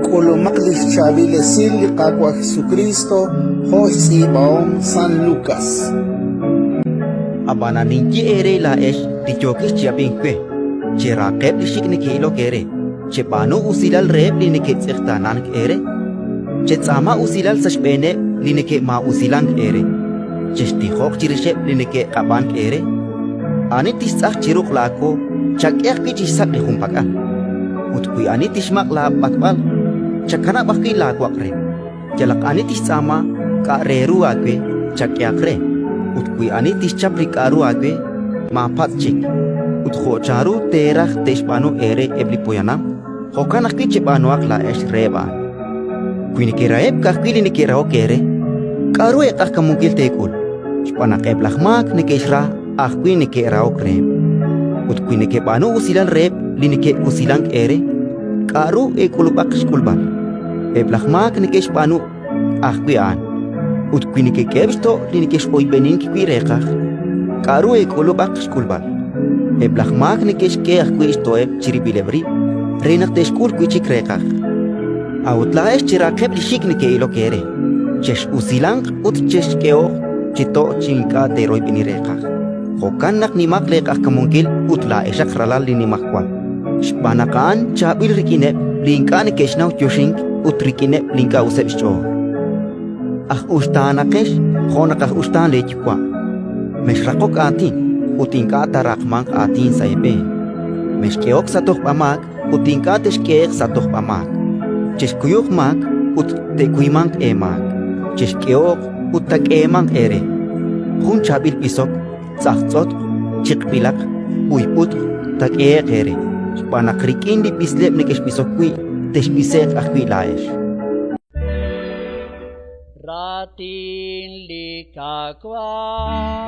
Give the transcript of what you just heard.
K'ulumaq li xchaab'il esil li Qaawa' Jesukriist jo' xtz'iib'ahom San Lukas. Ab'anan ninye eere laa'ex li yookex chi ab'ink we: cherahaqeb' li xik' neke'ilok eere, cheb'aanu usilal reheb' li neke'tz'eqtaanank eere, chetz'aama usilal sa' xb'eeneb' li neke'maa'usilank eere, chextijoq chirixeb' li neke'q'ab'ank eere. Ani tixtz'aj chi ruq' laawo, chak'e ajwi' chi xsak' li junpak'al. Ut wi ani tixmaq' laab'atb'al, chakanab' ajwi' laawaq' re. Yalaq ani tixtz'aama k'a' re ru aawe, chak'ehaq re; ut wi ani tixchap li k'aru aawe, maapatz' chik. Ut jo' chanru teeraj te'xb'aanu eere eb' li poyanam, jo'kan ajwi' cheb'aanuhaq laa'ex reheb' a'an. Wi nekeraheb' ka'ajwi' li neke'rahok eere, k'aru eeq'ajkamunkil teek'ul? Xb'aan naq eb' laj maak neke'xra ajwi' neke'rahok reheb'. Ut wi nekeb'aanu usilal reheb' li neke'usilank eere, k'aru eek'ulub'aq xk'ulb'al? Eb' laj maak neke'xb'aanu ajwi' a'an. Ut wi nekek'eheb' xto' li nekex'oyb'enink wi' reeqaj, k'aru eek'ulub'aq xk'ulb'al? Eb' laj maak neke'xk'e ajwi' xto'eb' chirib'ileb' rib' re naq te'xk'ul wi' chik reeqaj. A'ut laa'ex cherahaqeb' li xik' neke'ilok eere, chex'usilanq ut chexk'ehoq chi to' chi ink'a' teeroyb'eni reeqaj. Jo'kan naq nimaq leeq'ajkamunkil ut laa'exaq ralal li Nimajwal, xb'aan naq a'an chaab'il rik'ineb' li ink'a' neke'xnaw yoxink ut rik'ineb' li ink'a' useb' xch'ool. Aj uxtaanaqex jo' naq aj uxtaan leeYuwa'. Mexraqok aatin ut ink'a' taaraqmanq aatin sa' eeb'een. Mexk'ehok sa' tojb'amaak ut ink'a' texk'ehe'q sa' tojb'amaak. Chexkuyuq maak ut te'kuymanq eemaak. Chexk'ehoq ut taak'eemanq eere. Jun chaab'il b'isok, tz'ajtz'otq, chiqb'ilaq, b'uyb'utq taak'ehe'q eere, xb'aan naq rik'in li b'isleb' nekexb'isok wi' texb'ise'q ajwi' laa'ex. Raatin li Qaawa'.